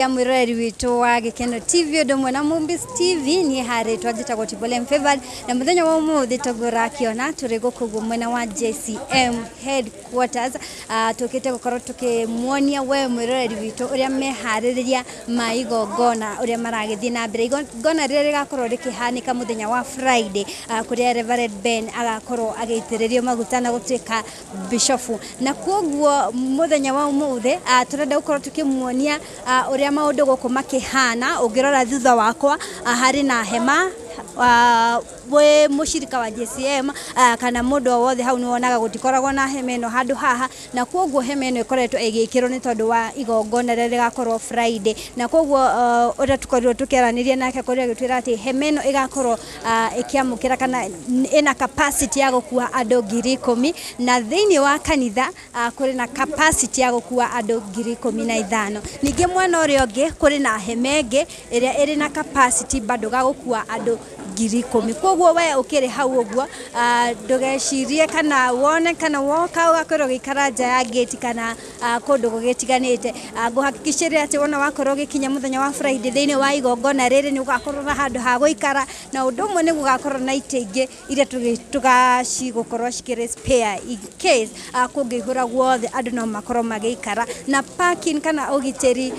Mwiroreri witũ wa Gĩkeno TV ũndũ ũmwe na Movies TV, niĩ harĩtwa njĩtagwo Tibolem Favored, na mũthenya wa ũmũthĩ toguo ũrakĩona tũrĩ gũkũ guo mwena wa JCM headquarters. Tũkĩte gũkorwo tũkĩmuonia we mwĩroreri witũ ũrĩa meharĩrĩria ma igongona ũrĩa maragĩthiĩ na mbere, igongona rĩrĩa rĩgakorwo rĩkĩhanĩka mũthenya wa Friday, kũrĩa Reverend Ben agakorwo agĩitĩrĩrio maguta na gũtuĩka bishofu. Na kwoguo mũthenya wa ũmũthĩ tũrenda gũkorwo tũkĩmuonia ũrĩa maũndũ gũkũ makĩhana. Ũngĩrora thutha wakwa, harĩ na hema. Wĩ mũcirika wa JCM kana mũndũ o wothe hau nĩ wonaga gũtikoragwo na hema ĩno handũ haha, na kwoguo hema ĩno ĩkoretwo ĩgĩkĩrwo nĩ tondũ wa igongona rĩrĩa rĩgakorwo Friday. Na kwoguo ũrĩa tũkorirwo tũkĩaranĩria nake kũrĩa agĩtwĩra atĩ hema ĩno ĩgakorwo ĩkĩamũkĩra kana ĩna capacity ya gũkua andũ 10,000, na thĩinĩ wa kanitha kũrĩ na capacity ya gũkua andũ 15,000. Ningĩ mwena ũrĩa ũngĩ kũrĩ na hema ĩngĩ ĩrĩa ĩrĩ na capacity bado ga gũkua andũ 10,000. Koguo we ũkĩrĩ hau ũguo, ndũgecirie kana wone kana woka ũgakorwo ũgĩikara nja ya gate kana kũndũ gũgĩtiganĩte. Ngũhakikicĩria atĩ wona wakorwo ũgĩkinya mũthenya wa Friday thĩinĩ wa igongona rĩrĩ, nĩ ũgakorwo na handũ ha gũikara, na ũndũ ũmwe nĩ gũgakorwo na itĩ ingĩ iria tũgacigũkorwo cikĩrĩ spare in case kũngĩihũra guothe, andũ no makorwo magĩikara. Na parking kana ũgitĩri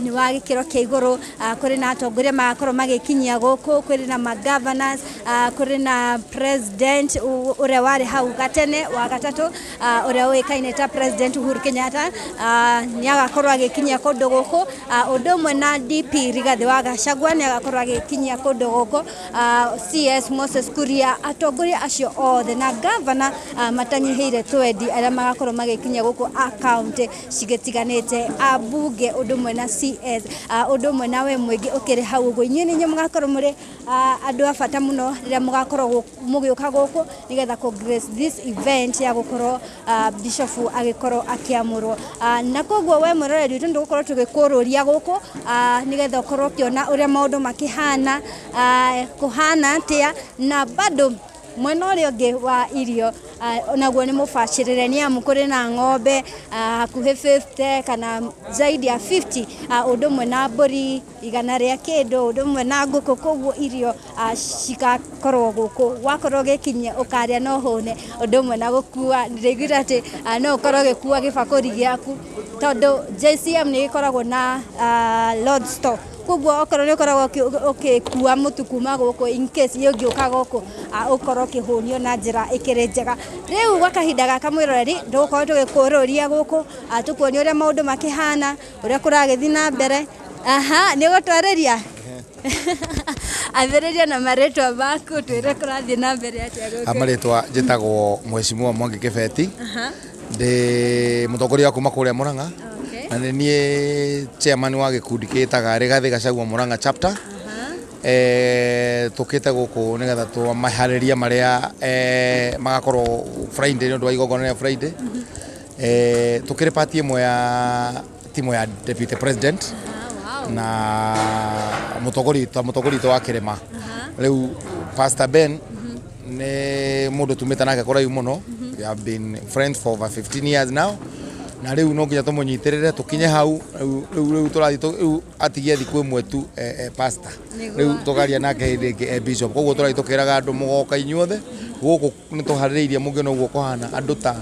nĩ wa gĩkĩro kĩa igũrũ. Kũrĩ na atongoria magakorwo magĩkinyia gũkũ, kũrĩ na magovernors, kũrĩ na president ũrĩa warĩ hau gatene wa gatatũ, ũrĩa ũĩkaine ta President Uhuru Kenyatta, nĩ agakorwo agĩkinyia kũndũ gũkũ, ũndũ ũmwe na DP Rigathĩ wa Gachagua nĩ agakorwo agĩkinyia kũndũ gũkũ, CS Moses Kuria, atongoria acio othe na gavana matanyihĩire twendi arĩa magakorwo magĩkinyia gũkũ a county cigĩtiganĩte, ambunge ũndũ ũmwe na CS, ũndũ ũmwe na we mũingĩ ũkĩrĩ hau ũguo. Inyuĩ nĩ inyuĩ mũgakorwo mũrĩ andũ a bata mũno rĩrĩa mũgakorwo mũgĩũka gũkũ nĩgetha kũ grace this event ya gũkorwo bishop agĩkorwo akĩamũrwo. Na koguo we mwĩroreri witũ nĩ tũgũkorwo tũgĩkũrũria gũkũ nĩgetha ũkorwo ũkĩona ũrĩa maũndũ makĩhana, kũhana atĩa. Na bado mwena ũrĩa ũngĩ wa irio naguo nĩ mũbacĩrĩre, nĩ amu kũrĩ na ng'ombe hakuhĩ 50 kana zaidi ya 50, ũndũ ũmwe na mbũri 100 rĩa kĩndũ, ũndũ ũmwe na ngũkũ. Koguo irio cigakorwo gũkũ, wakorwo ũgĩkinyia ũkarĩa no hũne, ũndũ ũmwe na gũkua. Ndĩraiguire atĩ no ũkorwo ũgĩkua gĩbakũri gĩaku tondũ JCM nĩ ĩkoragwo na Lord Store, koguo okorwo nĩ ũkoragwo ũgĩkua mũtu kuma gũkũ, in case ũngĩũka gũkũ ũkorwo ũkĩhũnio na njĩra ĩkĩrĩ njega. Rĩu gwa kahinda gaka, mwĩroreri, tũgũkorwo tũgĩkũrũria gũkũ, tũkuonia ũrĩa maũndũ makĩhana, ũrĩa kũragĩthiĩ na mbere. Aha, nĩ gũtwarĩria ambĩrĩria na marĩtwa maku, twĩre kũrathiĩ na mbere atĩa gũkũ. Marĩtwa njĩtagwo Mheshimiwa Mwangi Kĩbeti, ndĩ mũtongoria wa kuma kũrĩa Murang'a, na nĩ niĩ chairman wa gĩkundi gĩtaga Rigathĩ Gachagua Murang'a chapter. Tũkĩte gũkũ nĩgetha tũmaharĩria marĩa magakorwo Friday nĩ ũndũ wa igongona rĩa Friday. Tũkĩrĩ party ĩmwe ya timu ya deputy president na mũtongoria ta mũtongoria witũ wa kĩrĩma. Rĩu Pastor Ben nĩ mũndũ tumĩte nake kũraihu mũno. We have been friends for over 15 years now, na rĩu no nginya tũmũnyitĩrĩre tũkinye hau. Rĩu tũrathiĩ rĩu atigie thikũ ĩmwe tu pastor. Rĩu tũkaria nake hĩndĩ ĩngĩ bishop. Koguo tũrathiĩ tũkĩraga andũ mũgoka inyuothe gũkũ, nĩ tũharĩrĩirie. Mũngĩona ũguo kũhana, andũ ta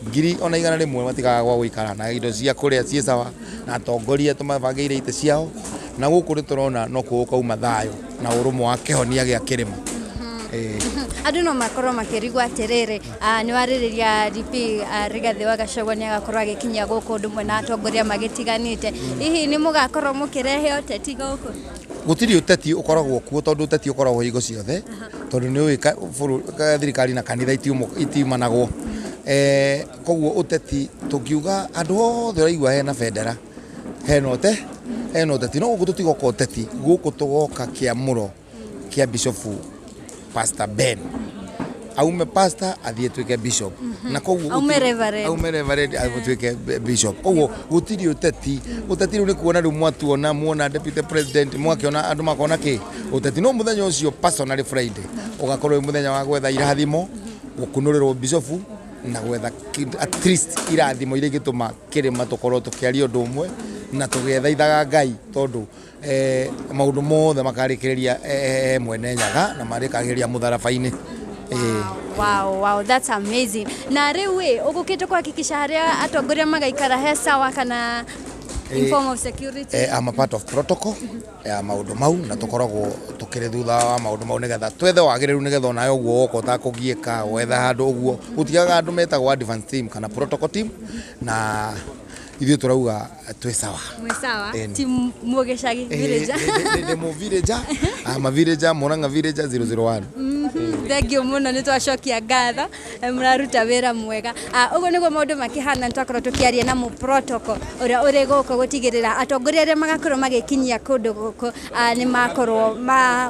ngiri ona 100 matigaga gwa gũikara, na indo cia kũrĩa ciĩ sawa, na atongoria tũmabangĩire itĩ ciao, na gũkũ nĩ tũrona no gũkauma thayũ na ũrũmwe wa kĩhonia gĩa kĩrĩma. Ĩĩ. Andũ no makorwo makĩrigwo atĩrĩrĩ, nĩ warĩrĩria DP Rigathĩ wa Gachagua nĩ agakorwo agĩkinyia gũkũ, ũndũ ũmwe na atongoria magĩtiganĩte. Hihi nĩ mũgakorwo mũkĩrehe ũteti gũkũ? Gũtirĩ ũteti ũkoragwo kuo, tondũ ũteti ũkoragwo hingo ciothe, tondũ nĩ ũĩ thirikari na kanitha itiumanagwo. Koguo ũteti tũngiuga andũ othe ũraigua hena bendera, hena ũte hena ũteti, no gũkũ tũtigoka ũteti, gũkũ tũgoka kĩamũro kĩa bishofu Pastor Ben, aume pastor athiĩ tuĩke bishop, na koguo Aume reverend. Aume reverend atuĩke bishop. Koguo gũtirĩ ũteti. Ũteti rĩu nĩ kuona rĩu mwatuona, muona deputy president, mwakĩona andũ makona kĩ ũteti. No mũthenya ũcio personally Friday ũgakorwo wĩ mũthenya wa gwetha irathimo, gũkunũrĩrwo bishofu na gwetha at least irathimo iria ingĩtũma kĩrĩma tũkorwo tũkĩaria ũndũ ũmwe. Na tũgethaithaga Ngai tondũ maũndũ mothe makarĩkĩrĩria mwene Nyaga na marĩkagĩrĩria mũtharaba-inĩ. Wow, wow, that's amazing. Na rĩu ĩ ũgũkĩte kuhakikisha harĩa atongoria magaikara he sawa kana in form of security? I'm a part of protocol ya maũndũ mau, na tũkoragwo tũkĩrĩ thutha wa maũndũ mau nĩgetha twethe wagĩrĩru, nĩgetha onawe ũguo woka ũtakũgiĩka wetha handũ ũguo gũtigaga andũ metagwo advance team kana protocol team, na ithuĩ tũrauga twĩ sawa. Mwĩ sawa. Team Mũgĩcagi villager. Ndĩ mũ villager, I'm a villager, Murang'a villager 001. Thank you mũno, nĩ twacokia ngatho. Mũraruta wĩra mwega. Ũguo nĩguo maũndũ makĩhana. Nĩ twakorwo tũkĩaria na mũ protocol ũrĩa ũrĩ gũkũ gũtigĩrĩra atongoria arĩa magakorwo magĩkinyia kũndũ gũkũ nĩ makorwo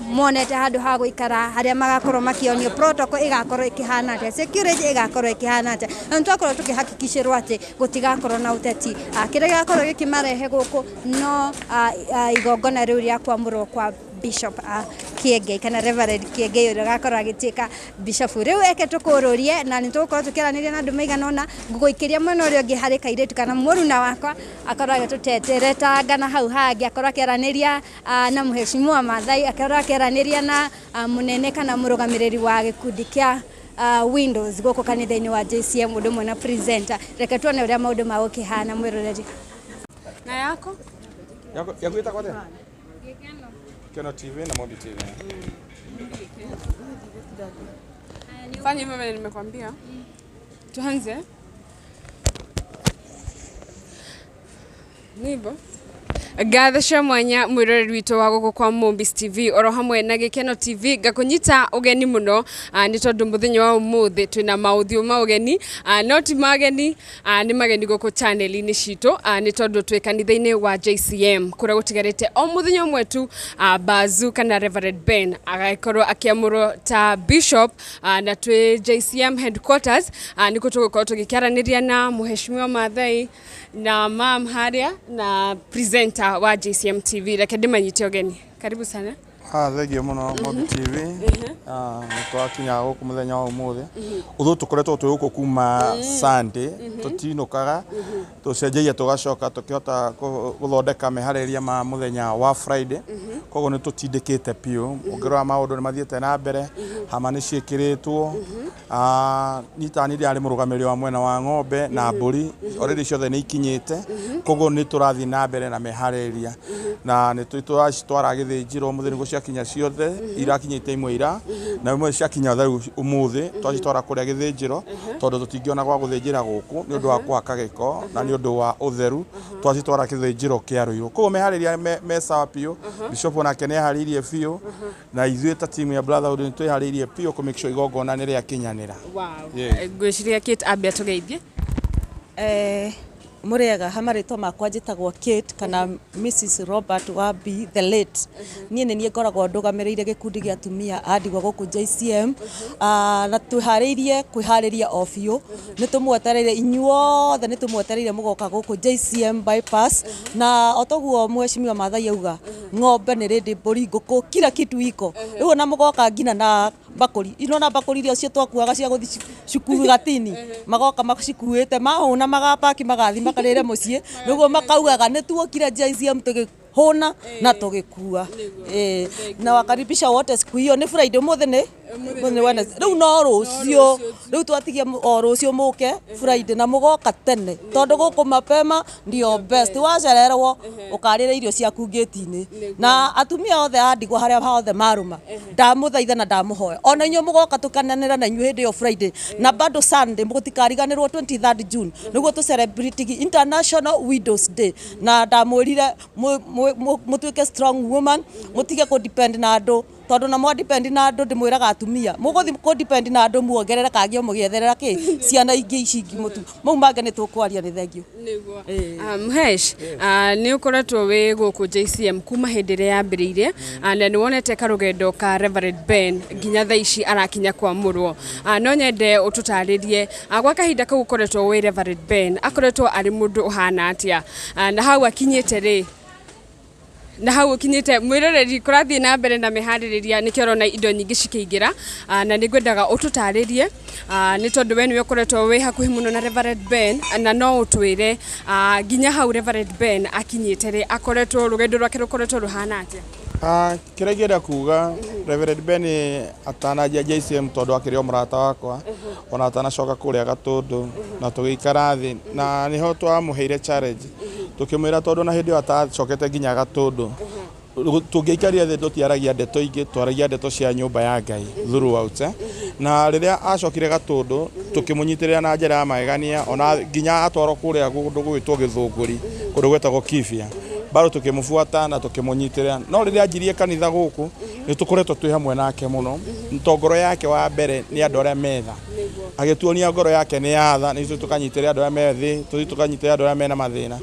monete handũ ha gũikara, harĩa magakorwo makĩonio protocol ĩgakorwo ĩkĩhana atĩa, security ĩgakorwo ĩkĩhana atĩa, na nĩ twakorwo tũkĩhakikicĩrwo atĩ gũtigakorwo na ũteti. Kĩrĩa gĩgakorwo gĩkĩmarehe gũkũ no igongona rĩu rĩa kwamũrwo kwa Bishop Kiengei kana Reverend Kiengei ũrĩa ũgakorwo agĩtuĩka bishop. Rĩu eke tũkũrũrie na nĩ tũgũkorwo tũkĩaranĩria na andũ maigana ũna. Ngũgũikĩria mwena ũrĩa ũngĩ harĩ kairĩtu kana mũruna wakwa akorwo agĩtũteteretanga na hau hangĩ, akorwo akĩaranĩria na mũheshimiwa Maathai, akorwo akĩaranĩria na mũnene kana mũrũgamĩrĩri wa gĩkundi kĩa Windows gũkũ kanitha-inĩ wa JCM, ũndũ ũmwe na presenter. Reke tuone ũrĩa maũndũ magũkĩhana, mwĩroreri. Na yako? Yako ĩtagwo atĩa? Gĩkeno TV na Mobi TV. Fanya hivyo vile nimekwambia. Tuanze. Nibo. Ngatho cia mwanya mwiroreri witũ wa gũkũ kwa Mombis TV oro hamwe na Gĩkeno TV, ngakũnyita ũgeni mũno nĩ tondũ mũthenya wa ũmũthĩ twĩna maũthiũ ma ũgeni, no ti mageni, nĩ mageni gũkũ channel-inĩ citũ, nĩ tondũ twĩ kanitha-inĩ wa JCM kũrĩa gũtigarĩte o mũthenya ũmwe tu Bazu kana Reverend Ben agagĩkorwo akĩamũrwo ta bishop, na twĩ JCM headquarters, nĩkuo tũgũkorwo tũgĩkĩaranĩria na mũheshimiwa Maathai na mam harĩa na presenter wa JCM TV. Reke ndĩmanyite ũgeni, karibu sana. Thengiũ mũno Mobi TV. Nĩ twakinya gũkũ mũthenya wa ũmũthĩ. Ũthũ tũkoretwo twĩ gũkũ kuma Sunday, tũtinũkaga, tũcenjagia tũgacoka tũkĩhota gũthondeka meharĩrĩria ma mũthenya wa Friday. Koguo nĩ tũtindĩkĩte biũ. Ũngĩrora maũndũ nĩ mathiĩte na mbere, hama nĩ ciĩkĩrĩtwo. Niĩ ta niĩ ndĩrarĩ mũrũgamĩrĩri wa mwena wa ng'ombe na mbũri, already ciothe nĩ ikinyĩte. Koguo nĩ tũrathiĩ na mbere na meharĩrĩria. Na nĩ tũracitwara gĩthĩnjĩro ũmũthĩ nĩguo ciakinya ciothe, irakinyĩte imwe ira, na imwe ciakinya rĩu ũmũthĩ, twacitwara kũrĩa gĩthĩnjĩro, tondũ tũtingĩona gwa gũthĩnjĩra gũkũ nĩ ũndũ wa kũhaka gĩko na nĩ ũndũ wa ũtheru, twacitwara gĩthĩnjĩro kĩa Ruiru. Koguo meharĩrĩria me sawa biũ, Bishop onake nĩ eharĩirie biũ, na ithuĩ ta timu ya Brotherhood nĩ twĩharĩirie biũ kũ make sure igongona nĩ rĩakinyanĩra. Wow. Yeah. Ngwĩciria Kate ambe atũgeithie. Mũrĩega, ha marĩtwa makwa njĩtagwo Kate kana Mrs Robert Wambi the late. Niĩ nĩ niĩ ngoragwo ndũgamĩrĩire gĩkundi gĩa atumia a ndigwa gũkũ JCM. Na twĩharĩirie kwĩharĩria o biũ, nĩ tũmwetereire inyuothe, nĩ tũmwetereire mũgoka gũkũ JCM bypass, na o toguo mheshimiwa Maathai auga, ng'ombe nĩ rĩndĩ, mbũri, ngũkũ, kila kitu iko rĩu, ona mũgoka nginya na mbakũri ino, na mbakũri iria cio twakuaga cia gũthiĩ cukuru gatini, magoka macikuĩte mahũna, magapaki, magathi makarĩre mũciĩ, nĩguo makaugaga nĩ tuokire JCM tũgĩhũna na tũgĩkua. Na wakaribisha wote siku hiyo. Nĩ Friday, ũmũthĩ nĩ Wednesday, rĩu no rũciũ, rĩu twatigia o rũciũ mũke Friday, na mũgoka tene tondũ gũkũ mapema ndio best. Wacererwo ũkarĩra irio ciaku ngĩti-inĩ. Na atumia othe a ndigwa harĩa hothe marũma, ndamũthaitha na ndamũhoya ona inyuĩ mũgoka tũkananĩra na inyuĩ hĩndĩ ĩyo Friday, na bado Sunday mũtikariganĩrwo 23rd June nĩguo tũ celebrate International Widows Day, na ndamwĩrire mũtuĩke strong woman, mũtige kũ depend na andũ, tondũ na mwa depend na andũ, ndĩmwĩraga atumia mũgũthi kũ depend na andũ muongerera kangĩ o mũgĩetherera kĩ ciana ingĩ ici ingĩ mũtu mau mangĩ nĩ tũkwaria. Nĩ thengiũ. Nĩguo. Mhesh, nĩ ũkoretwo wĩ gũkũ JCM kuma hĩndĩ ĩrĩa yambĩrĩirie, na nĩ wonete karũgendo ka Reverend Ben nginya thaa ici arakinya kwamũrwo. No nyende ũtũtarĩrie, gwa kahinda kau ũkoretwo wĩ Reverend Ben akoretwo arĩ mũndũ ũhana atĩa, na hau akinyĩte rĩ? Na hau ũkinyĩte mwĩroreri kũrathiĩ na mbere na mĩharĩrĩria nĩkĩo ũrona indo nyingĩ cikĩingĩra. Na nĩ ngwendaga ũtũtarĩrie, nĩ tondũ we nĩwe ũkoretwo wĩ hakuhĩ mũno na Reverend Ben, na no ũtwĩre nginya hau Reverend Ben akinyĩte rĩ, akoretwo rũgendo rwake rũkoretwo rũhana atĩa? Kĩrĩa ingĩenda kuga, Reverend Ben atananjia JCM, tondũ akĩrĩ o mũrata wakwa ona atanacoka kũrĩa Gatũndũ, na tũgĩikara thĩ na nĩho twamũheire challenge, tũkĩmwĩra tondũ na hĩndĩ ĩyo atacokete nginya Gatũndũ, tũngĩaikarire thĩ tũtiaragia ndeto ingĩ, twaragia ndeto cia nyũmba ya Ngai throughout. Na rĩrĩa acokire Gatũndũ, tũkĩmũnyitĩrĩra na njĩra ya magegania, ona nginya atwarwo kũrĩa kũndũ gwĩtwo Gĩthũngũri, kũndũ gwetagwo Kibia, bado tukĩmũbuata na tũkĩmũnyitĩrĩra. No rĩrĩa anjirie kanitha gũkũ, nĩ tũkoretwo twĩ hamwe nake mũno, to ngoro yake wa mbere nĩ andũ arĩa metha, agĩtuonia ngoro yake nĩ yatha, nĩ ithuĩ tũkanyitĩrĩra andũ arĩa me thĩ, tũthiĩ tũkanyitĩrĩra andũ arĩa mena mathĩna.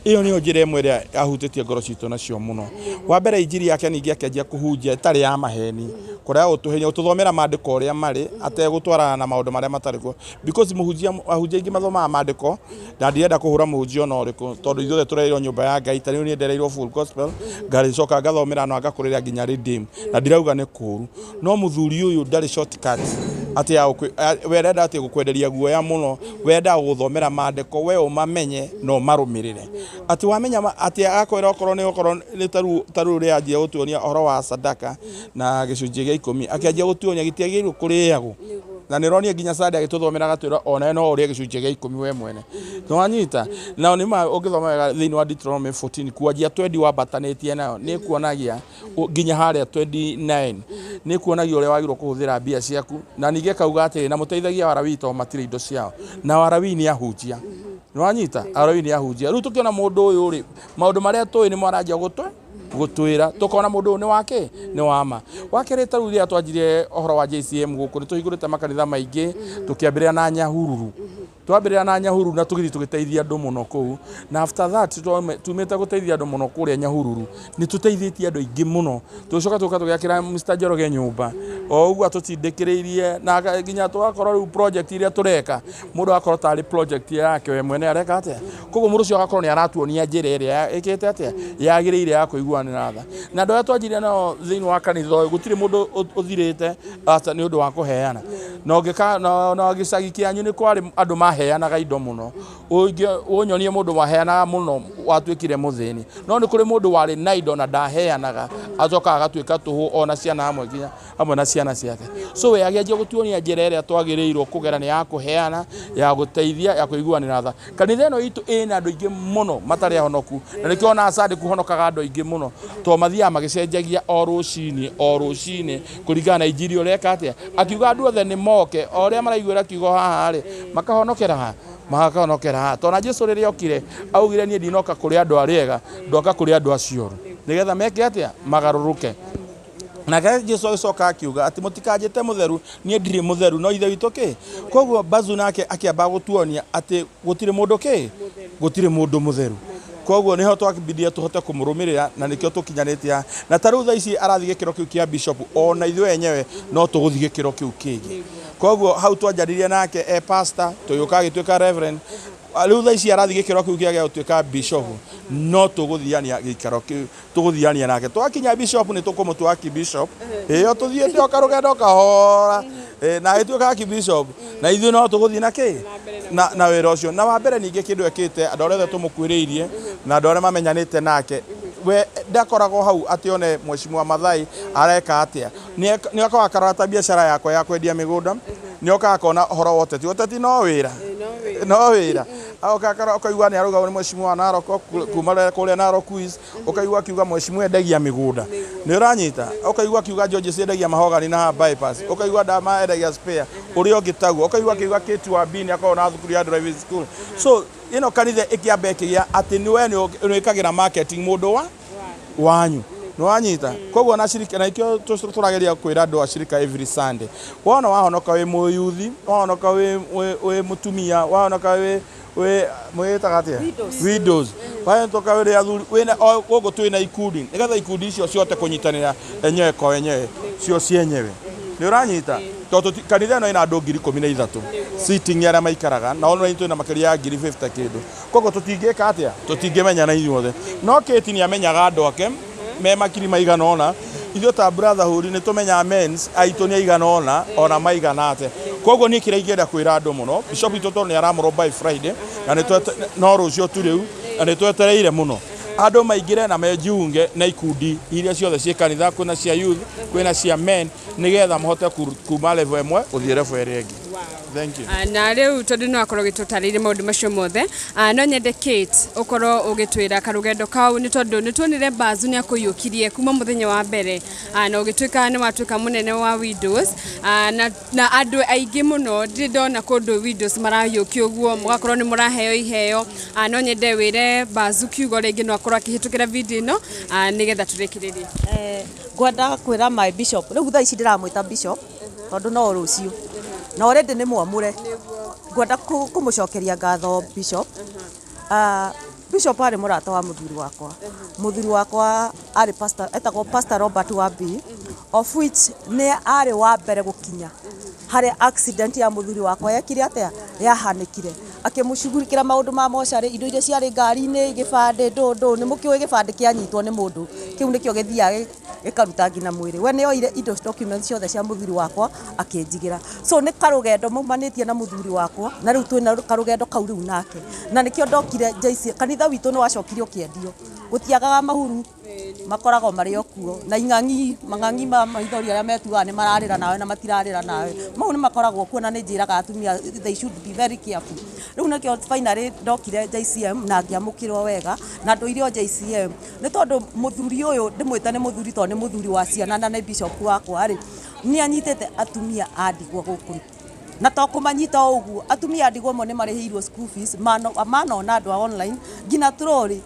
Ĩyo nĩyo njĩra ĩmwe ĩrĩa ahutĩtie ngoro citũ nacio mũno. Wa mbere, injiri yake ningĩ akĩanjia kũhunjia ĩtarĩ ya maheni, kũrĩa gũtũhenia gũtũthomera maandĩko ũrĩa marĩ ategũtwarana na maũndũ marĩa matarĩ kuo, because mũhunjia, ahunjia aingĩ mathomaga maandĩko, na ndirenda kũhũra mũhunjia ona ũrĩkũ, tondũ ithuothe tũrerirwo nyũmba ya Ngai. Ta rĩu niĩ ndereirwo full gospel, ngagĩcoka ngathomera na ngakũrĩra nginya Redeem, na ndirauga nĩ kũũru, no mũthuri ũyũ ndarĩ shortcut atĩ ya we arenda atĩ gũkwenderia guoya mũno. We endaga gũgũthomera maandĩko we ũmamenye na ũmarũmĩrĩre, atĩ wamenya atĩ agakwĩra okorwo nĩ tarĩu rĩrĩa anjia gũtuonia ũhoro wa sadaka na gĩcunjĩ gĩa 10, akĩanjia gũtuonia gĩtiagĩrĩirwo kũrĩagwo, na nĩ ronire nginya Sunday agĩtũthomera, agatwĩra ona no ũrĩe gĩcunjĩ gĩa 10 we mwene, nĩwanyita. Na nĩ ma ũngĩthoma wega thĩinĩ wa Deuteronomy 14 kwanjia 20 wambatanĩtie nayo, nĩ kuonagia nginya harĩa 29, nĩ kuonagia ũrĩa wagĩrĩirwo kũhũthĩra mbia ciaku. Na ningĩ akauga atĩrĩ, na mũteithagia Warawii tondũ matirĩ indo ciao, na Warawii nĩ ahunjia, nĩwanyita, Arawii nĩ ahunjia. Rĩu tũkĩona mũndũ ũyũ rĩ, maũndũ marĩa tũĩ nĩmo aranjia gũtwĩra, tũkona mũndũ ũyũ nĩ wake, nĩ wama. Wakerĩ, ta rĩu rĩrĩa twanjirie ũhoro wa JCM gũkũ, nĩ tũhingũrĩte makanitha maingĩ, tũkĩambĩrĩra na Nyahururu, twambĩrĩra na Nyahururu na tũgĩthiĩ tũgĩteithia andũ mũno kũu. Na after that tumĩte gũteithia andũ mũno kũrĩa Nyahururu, nĩ tũteithĩtie andũ aingĩ mũno. Tũgĩcoka tũka tũgĩakĩra Mr Njoroge nyũmba, o ũguo atũtindĩkĩrĩirie na nginya tũgakorwo rĩu project iria tũreka, mũndũ agakorwo tarĩ project yake we mwene areka atĩa. Koguo mũndũ ũcio agakorwo nĩ aratuonia njĩra ĩrĩa ĩkĩte atĩa yagĩrĩire ya kũiguanĩra tha. Na andũ arĩa twanjirie nao thĩinĩ wa kanitha ũyũ, gũtirĩ mũndũ ũthirĩte ata nĩ ũndũ wa kũheana. Na ũngĩka na gĩcagi kĩanyu nĩ kwarĩ andũ maheanaga indo mũno, ũnyonie mũndũ waheanaga mũno watuĩkire mũthĩni. No nĩ kũrĩ mũndũ warĩ na indo na ndaheanaga, acokaga agatuĩka tũhũ, ona ciana hamwe, nginya hamwe na ciana ciake. So we agĩanjia gũtuonia njĩra ĩrĩa twagĩrĩirwo kũgera nĩ ya kũheana, ya gũteithia, ya kũiguanĩra tha. Kanitha ĩno itũ ĩna andũ aingĩ mũno matarĩ ahonoku, na nĩkĩo ona Sunday kũhonokaga andũ aingĩ mũno, tondũ mathiaga magĩcenjagia o rũcinĩ o rũcinĩ kũringana na injiri ũreka atĩa. Akiuga andũ othe nĩ moke, o ũrĩa maraiguĩra kiugo haha rĩ, makahonokera haha, makahonokera haha, tondũ na Jesu rĩrĩa okire augire, "Niĩ ndinoka kũrĩ andũ arĩa ega, ndoka kũrĩ andũ acio oru, nĩgetha meke atĩa? Magarũrũke." Nake Jesu agĩcoka akiuga atĩ, "Mũtikanjĩte mũtheru, niĩ ndirĩ mũtheru, no Ithe witũ kĩ." Koguo Bazu nake akĩamba gũtuonia atĩ gũtirĩ mũndũ kĩ, gũtirĩ mũndũ mũtheru. Koguo niho twakĩbindire tũhote kũmũrũmĩrĩra, na nĩkĩo tũkinyanĩtie haha. Na ta rĩu thaa ici arathiĩ gĩkĩro kĩu kĩa bishop, ona ithuĩ enyewe no tũgũthiĩ gĩkĩro kĩu kĩngĩ. Koguo hau twanjanirie nake e pastor, tũgĩũka agĩtuĩka reverend, rĩu thaa ici arathiĩ gĩkĩro kĩu kĩa gũtuĩka bishop, no tũgũthiania gĩikaro kĩu, tũgũthiania nake twakinya bishop, nĩ tũkũmũtua archbishop. Ĩyo tũthiĩte o karũgendo kahora. Na agĩtuĩka archbishop, na ithuĩ no tũgũthiĩ na kĩ na wĩra ũcio. Na wa mbere ningĩ kĩndũ ekĩte, andũ arĩa othe tũmũkuhĩrĩirie na andũ arĩa mamenyanĩte nake, we ndakoragwo hau atĩ one mheshimiwa Mathai areka atĩa. Nĩ okaga akarora biacara yakwa ya kwendia mĩgũnda, nĩ okaga akona ũhoro wa ũteti. Ũteti no wĩra, no wĩra. Agoka akara, ũkaigua nĩ arauga nĩ mheshimiwa wa Narok, kuma kũrĩa Narok East, ũkaigua akiuga mheshimiwa endagia mĩgũnda, nĩ ũranyita, ũkaigua akiuga George endagia mahogani na haha bypass, ũkaigua Dama endagia spare, ũrĩa ũngĩ taguo, ũkaigua akiuga Kate wa Bini akoragwo na thukuru ya driving school. So ĩno kanitha ĩkĩamba ĩkĩgĩa atĩ nĩ we nĩ wĩkagĩra marketing mũndũ wa wanyu, nĩwanyita. Koguo na cirika, na ikĩo tũrageria kwĩra andũ a cirika every Sunday, wona wahonoka wĩ mũyuthi, wahonoka wĩ mũtumia, wahonoka wĩ mwĩtaga atĩa, widows, wahonoka wĩ athuri, wĩna o gũkũ twĩna ikundi, nĩgetha ikundi icio cihote kũnyitanĩra enyewe kwa enyewe, cio cienyewe, nĩ ũranyita. Tondũ kanitha ĩno ĩna andũ 13,000 sitting arĩa maikaraga, na online twĩna makĩria ya 50,000 kĩndũ. Koguo tũtingĩka atĩa, tũtingĩmenyana ithuothe, no Kate nĩ amenyaga andũ ake. Me makiri maigana ũna, ithuĩ ta brotherhood nĩ tũmenyaga mens aitũ nĩ aigana ũna ona maigana atĩa. Koguo niĩ kĩrĩa ingĩenda kwĩra andũ mũno, bishop witũ tondũ nĩ aramũrwo by Friday na nĩ no rũciũ tu rĩu, na nĩ twetereire mũno andũ maingĩre na mejiunge na ikundi iria ciothe ciĩ kanitha, kwĩna cia youth, kwĩna cia men, nĩgetha mahote kuma level ĩmwe gũthiĩ level ĩrĩa ĩngĩ. Thank you. Na rĩu tondũ nĩ wakorwo ũgĩtũtarĩria maũndũ macio mothe, no nyende Kate ũkorwo ũgĩtwĩra karũgendo kau, nĩ tondũ nĩ tuonire Bazu nĩ akũiyũkirie kuma mũthenya wa mbere, na ũgĩtuĩka nĩ watuĩka mũnene wa Widows, na andũ aingĩ mũno ndirĩ ndona kũndũ Widows marayũkio ũguo, mũgakorwo nĩ mũraheo iheo. No nyende wĩre Bazu kiugo rĩngĩ no akorwo akĩhĩtũkĩra video ĩno, nĩgetha tũrĩkĩrĩrie. Ngwenda kwĩra my bishop, rĩu thaa ici ndĩramwĩta bishop tondũ no rũciũ na already nĩ mwamũre. Ngwenda kũmũcokeria ngatho bishop. Bishop arĩ mũrata wa mũthuri wakwa. Mũthuri wakwa arĩ pastor, etagwo Pastor Robert Wambi, of which nĩ arĩ wa mbere gũkinya harĩa accident ya mũthuri wakwa yekire atĩa, yahanĩkire, akĩmũcugurikĩra maũndũ ma mocarĩ, indo iria ciarĩ ngari-inĩ, gĩbandĩ, ndũ nĩ mũkĩũĩ gĩbandĩ kĩanyitwo nĩ mũndũ kĩu nĩkĩo gĩthiaga gĩkaruta nginya mwĩrĩ. We nĩ oire indo, documents ciothe cia mũthuri wakwa akĩnjigĩra. So nĩ karũgendo maumanĩtie na mũthuri wakwa, na rĩu twĩna karũgendo kau rĩu nake, na nĩkĩo ndokire JC. Kanitha witũ nĩ wacokire ũkĩendio, gũtiagaga mahuru makoragwo marĩ o kuo na ing'ang'i mang'ang'i ma maithori arĩa metuaga nĩ mararĩra nawe na matirarĩra nawe, mau nĩ makoragwo kuo, na nĩ njĩraga atumia they should be very careful. Rĩu nĩkĩo finally ndokire JCM na ngĩamũkĩrwo wega na ndũire o JCM, nĩ tondũ mũthuri ũyũ ndĩmwĩte nĩ mũthuri tondũ nĩ mũthuri wa ciana na nĩ bishop wakwa rĩ, nĩ anyitĩte atumia a ndigwa gũkũ, na to kũmanyita o ũguo, atumia a ndigwa amwe nĩ marĩhĩirwo school fees manona andũ a online, nginya trori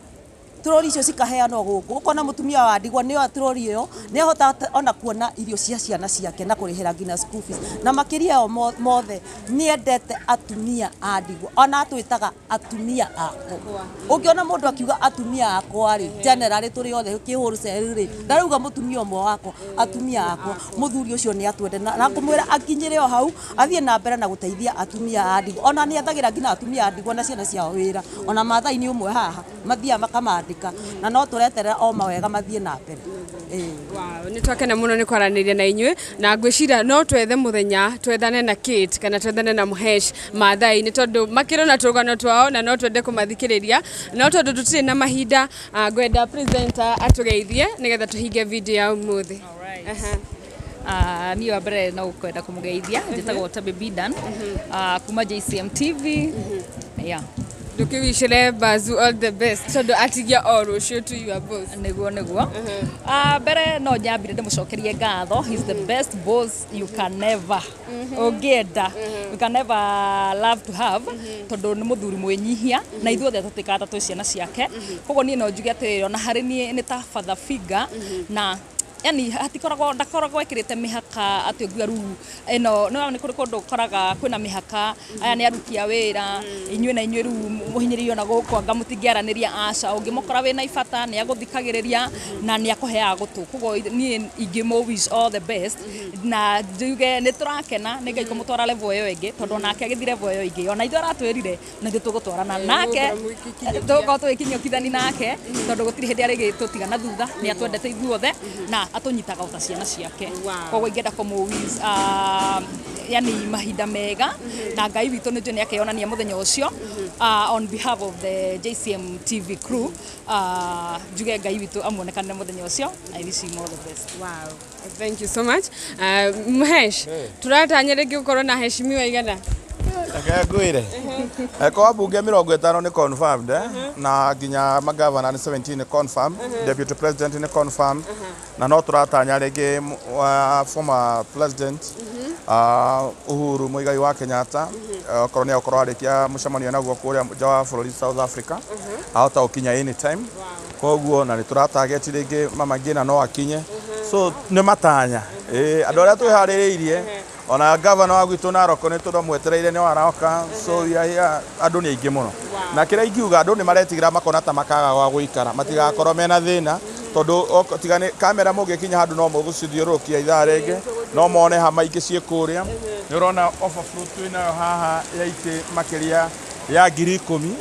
trori icio cikaheanwo gũkũ, ũkona mũtumia wa ndigwa nĩoya trori ĩyo, nĩahota ona kuona irio cia ciana ciake na kũrĩhĩra nginya school fees. Na makĩria yao mothe, nĩendete atumia a ndigwa, ona atwĩtaga atumia akwa. Ũngĩona mũndũ akiuga atumia akwa rĩ, generally tũrĩ othe kĩhũrũceri rĩ, ndarauga mũtumia ũmwe wakwa, atumia akwa. Mũthuri ũcio nĩ atwende na ngũmwĩra akinyĩre o hau, athiĩ na mbere na gũteithia atumia a ndigwa. Ona nĩ ethagĩra nginya atumia a ndigwa na ciana ciao wĩra, ona Maathai nĩ ũmwe haha mathiaga makamandĩka, na no tũreterera o mawega mathiĩ na mbere. Ĩĩ. Wow, nĩ twakena mũno nĩ kwaranĩria na inyuĩ, na ngwĩciria no twethe mũthenya twethane na Kate kana twethane na Mũhesh Maathai, nĩ tondũ makĩrĩ na tũrũgano twao na no twende kũmathikĩrĩria, no tondũ tũtirĩ na mahinda, ngwenda presenter atũgeithie nĩgetha tũhinge video ya ũmũthĩ. Aha. Niĩ wa mbere no kwenda kũmũgeithia, njĩtagwo Tabi Bidan, kuma JCM TV, yeah. Ndũkĩwicĩre Bazu all the best tondũ atigia o rũciũ to your boss. Nĩguo. Mbere no nyambire ndĩmũcokerie ngatho. He's the best boss you can never ũngĩenda, you can never love to have, tondũ nĩ mũthuri mwĩnyihia na ithuothe tũtuĩkaga ta twĩ ciana ciake. Koguo niĩ no njuge atĩrĩrĩ, ona harĩ niĩ nĩ ta father figure, na yani hatikoragwo, ndakoragwo ekĩrĩte mĩhaka atĩ ũngiuga rĩu ĩno no nĩ kũrĩ kũndũ ũkoraga kwĩna mĩhaka, aya nĩ aruti a wĩra, inyuĩ na inyuĩ rĩu mũhinyĩrĩirio na gũkũ anga mũtingĩaranĩria. Aca, ũngĩmũkora wĩna ibata nĩ agũthikagĩrĩria na nĩ akũheaga gũtũ. Koguo niĩ ingĩmũ wish all the best na njuge nĩ tũrakena nĩ Ngai kũmũtwara level ĩyo ĩngĩ, tondũ onake agĩthiĩ level ĩyo ĩngĩ, ona ithuĩ aratwĩrire na ithuĩ tũgũtwarana nake, tũgũkorwo tũgĩkinyũkithani nake, tondũ gũtirĩ hĩndĩ arĩgĩtũtiga na thutha. Nĩ atwendete ithuothe na atũnyitaga o ta ciana ciake. Koguo ingĩenda kũmũ wish yani mahinda mega, na Ngai witũ nĩ njũĩ nĩ akeyonania mũthenya ũcio. On behalf of the JCM TV crew, njuge Ngai witũ amuonekanĩre mũthenya ũcio. I wish him all the best. Wow. Thank you so much. Mhesh, turatanya rĩngĩ gũkorwo na heshimiwa igana? Reke ngwĩre, kwa mbunge 50 nĩ confirmed, na nginya magavana nĩ 17 nĩ confirmed, deputy president nĩ confirmed, na no tũratanya rĩngĩ wa former president Uhuru Muigai wa Kenyatta, okorwo nĩ agũkorwo arĩkia mũcemanio naguo kũrĩa nja wa bũrũri South Africa, ahota gũkinya anytime. Koguo na nĩ tũratarget rĩngĩ Mama Ngina no akinye, so nĩ matanya. Ĩĩ, andũ arĩa twĩharĩrĩirie, ona gavana wa gwitũ Narok nĩ tũramwetereire, nĩ waroka. So we are here, andũ nĩ aingĩ mũno, na kĩrĩa ingiuga, andũ nĩ maretigĩra makona ta makaga gwa gũikara, matigakorwo mena thĩna, tondũ tiga nĩ kamera mũngĩkinya handũ no mũgũcithiũrũrũkia ithaa rĩngĩ no mone hama ingĩ ciĩ kũrĩa. Nĩ ũrona overflow twĩnayo haha ya itĩ makĩria ya 10,000,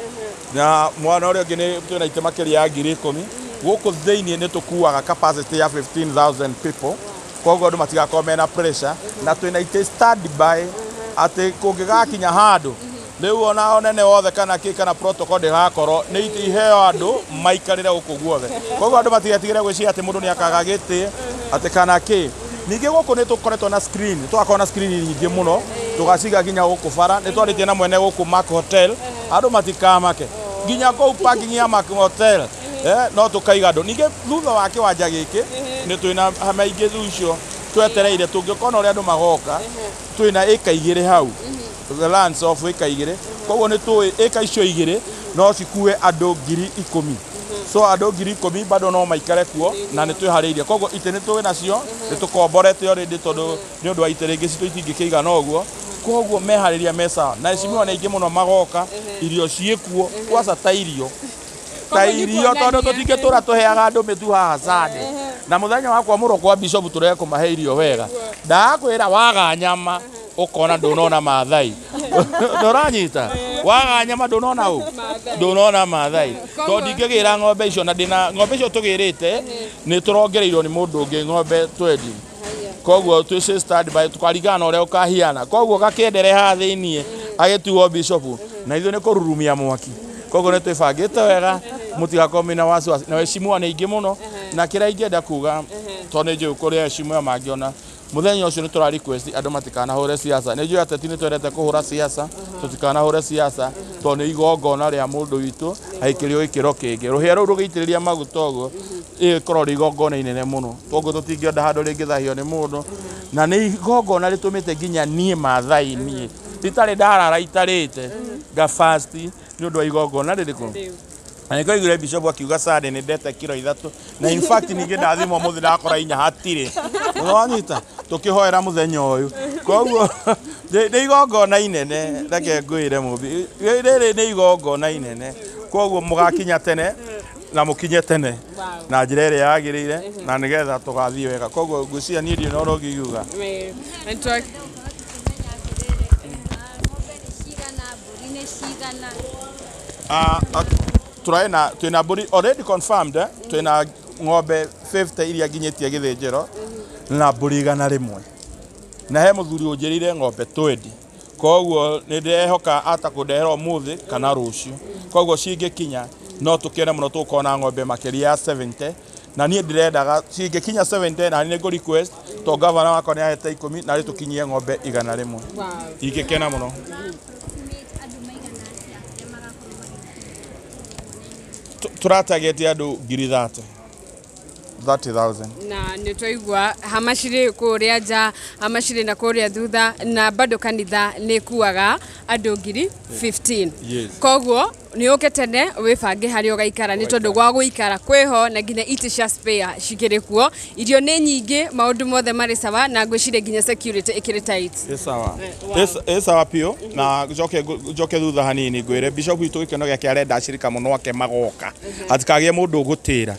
na mwana ũrĩa ũngĩ nĩ twĩna itĩ makĩria ya 10,000. Gũkũ thĩinĩ nĩ tũkuaga capacity ya 15,000 people, koguo andũ matigakorwo mena pressure, na twĩna itĩ standby atĩ kũngĩgakinya handũ rĩu ona onene wothe kana kĩ kana protocol ndĩgakorwo nĩ itĩ iheo andũ maikarĩre gũkũ guothe. Koguo andũ matigetigĩre gwĩciria atĩ mũndũ nĩ akaga gĩtĩ atĩ kana kĩ. Ningĩ gũkũ nĩ tũkoretwo na screen, tũgakorwo na screen nyingĩ mũno, tũgaciga nginya gũkũ bara. Nĩ twarĩtie na mwene gũkũ Mark Hotel, andũ matikamake nginya kũu parking ya Mark Hotel, no tũkaiga andũ. Ningĩ thutha wa kĩwanja gĩkĩ nĩ twĩna maingĩ rĩu icio twetereire tũngĩkona ũrĩa andũ magoka, twĩna ĩka 2 hau, the lands of ĩka 2. Koguo nĩ tũĩ ĩka icio 2 no cikue andũ 10,000. So andũ 10,000 bado no maikare kuo, na nĩ twĩharĩirie. Koguo itĩ nĩ tũĩ nacio, nĩ tũkomborete already tondũ nĩ ũndũ wa itĩ rĩngĩ citũ itingĩkĩigana ũguo. Koguo meharĩria me sawa, na heshimiwa nĩ aingĩ mũno magoka, irio ciĩkuo, kwaca ta irio tondũ tũtingĩtũra tũheaga andũ mĩtu haha Sunday. Na mũthenya wa kwamũrwo kwa bishop tũrekũmahe irio wega. Ndakwĩra waga nyama ũkona ndũnona Maathai. Ndũranyita? Waga nyama ndũnona ũ? Ndũnona Maathai. Tondũ ndingĩgĩra ng'ombe icio, na ndĩna ng'ombe icio tũgĩrĩte nĩ tũrongereirwo nĩ mũndũ ũngĩ ng'ombe 20. Koguo twĩ stand by tũkaringana na ũrĩa ũkahiana. Koguo gakĩendere haha thĩiniĩ agĩtuo bishop, na ithuĩ nĩ kũrurumia mwaki. Koguo nĩ twĩbangĩte wega, mũtigakorwo mena wasiwasi. Na heshimiwa nĩ aingĩ mũno, na kĩrĩa ingĩenda kuga tondũ nĩ njũĩ kũrĩa heshimiwa mangĩona mũthenya ũcio nĩ tũra request andũ matikanahũre siasa. Nĩ njũĩ ateti nĩ twendete kũhũra siasa, tũtikanahũre siasa tondũ nĩ igongona rĩa mũndũ witũ aikĩrio gĩkĩro kĩngĩ. Rũhĩa rũu rũgĩitĩrĩria maguta ũguo ĩkorwo rĩ igongona inene mũno, koguo tũtingĩenda handũ rĩngĩthahio nĩ mũndũ. Na nĩ igongona rĩtũmĩte nginya niĩ Maathai niĩ itarĩ ndarara itarĩte nga fast nĩ ũndũ wa igongona rĩrĩkũ. Na nĩkĩo aiguire bishop akiuga Sunday nĩ ndete kiro 3, na in fact ningĩ ndathimwo mũthĩ ndakora 4 hatirĩ. Nĩwanyita? Tũkĩhoera mũthenya ũyũ. Koguo nĩ igongona inene, reke ngwĩre mũmbi, rĩrĩ nĩ igongona inene. Koguo mũgakinya tene na mũkinye tene na njĩra ĩrĩa yagĩrĩire, na nĩgetha tũgathiĩ wega. Koguo ngwĩciria niĩ ndirĩ na ũndũ ũngĩ ingiuga. Tũraĩ twĩna mbũri already confirmed, twĩna ng'ombe 50 iria nginyĩtie gĩthĩnjĩro na mbũri 100. Na he mũthuri ũnjĩrĩire ng'ombe 20. Koguo nĩ ndĩrehoka atakũndehera ũmũthĩ kana rũciũ. Koguo cingĩkinya no tũkene mũno, tũgũkorwo na ng'ombe makĩria ya 70. Na niĩ ndĩrendaga cingĩkinya 70, na nĩ ngũ request to gavana wakwa nĩ ahete 10 na rĩ tũkinyie ng'ombe 100. Ingĩkena mũno. Tũratageti andũ 30,000. 30,000. Na nĩ twaigua hama cirĩ kũrĩa nja, hama cirĩ na kũrĩa thutha, na bado kanitha nĩ kuaga andũ 15,000. Koguo nĩ ũke tene wĩbange harĩa ũgaikara, nĩ tondũ gwa gũikara kwĩho, na nginya itĩ cia spare cikĩrĩ kuo. Irio nĩ nyingĩ, maũndũ mothe marĩ sawa, na ngwĩciria nginya security ĩkĩrĩ tight. Ĩ sawa. Ĩ sawa biũ. Na njoke thutha hanini ngwĩre bishop witũ gĩkeno gĩake arenda acirika mũno ake magoka, hatikagĩe mũndũ ũgũtĩra.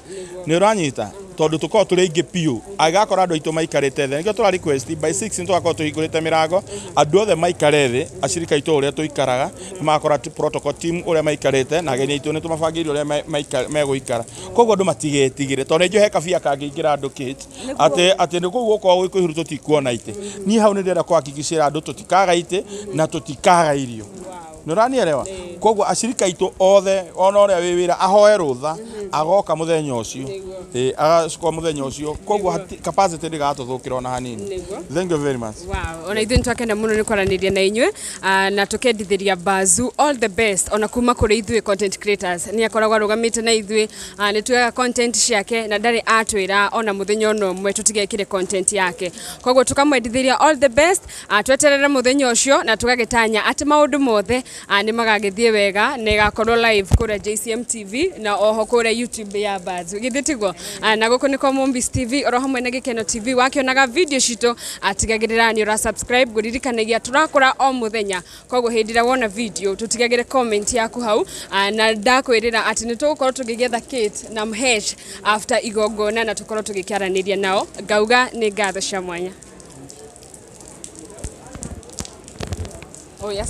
Nĩ ũranyita? Tondũ tũkorwo tũrĩ aingĩ biũ, agakora andũ aitũ maikarĩte thĩ. Nĩkĩo tũra request by 6 nĩ tũgakorwo tũhingũrĩte mĩrango, andũ othe maikare thĩ, acirika aitũ ũrĩa tũikaraga, nĩ magakora protocol team ũrĩa maikarĩte, na ageni aitũ nĩ tũmabangĩire ũrĩa megũikara. Koguo andũ matigetigĩre, tondũ nĩ njũĩ he kabia kangĩingĩra andũ kĩti atĩ nĩ kũu gũkorwo gwĩ kũihũru tũtikuona itĩ. Niĩ hau nĩ ndĩrenda kũhakikicĩra andũ tũtikaga itĩ na tũtikaga irio. Nĩ ũranielewa? Koguo acirika aitũ othe ona ũrĩa wĩ wĩra ahoe rũtha agoka mũthenya ũcio, agacoka mũthenya ũcio. Koguo capacity ndĩgatũthũkĩra ona hanini. Thank you very much. Wow, ona ithuĩ nĩtwakena mũno nĩ kwaranĩria na inyuĩ, na tũkendithĩria Bazu all the best ona kuma kũrĩ ithuĩ content creators. Nĩ akoragwo arũgamĩte na ithuĩ, nĩ tuoyaga content ciake na ndarĩ atwĩra ona mũthenya ona ũmwe tũtigekĩre content yake. Koguo tũkamwendithĩria all the best, tweterere mũthenya ũcio na tũgagĩtanya atĩ maũndũ mothe nĩ magagĩthiĩ wega, na ĩgakorwo live kũrĩa JCM TV na oho kũrĩa YouTube ya Bazu. Githĩ tiguo? Na gũkũ nĩko Mombis TV oro hamwe na Gĩkeno TV. Wakĩonaga video citũ, tigagĩrĩra nĩ ũra subscribe, ngũririkanagia tũrakũra o mũthenya. Koguo hĩndĩ ĩrĩa wona video tũtigagĩre comment yaku hau, na ndakwĩrĩra atĩ nĩ tũgũkorwo tũgĩgetha Kate na Mhesh after igongona na tũkorwo tũgĩkĩaranĩria nao. Ngauga nĩ ngatho cia mwanya. Oh yes.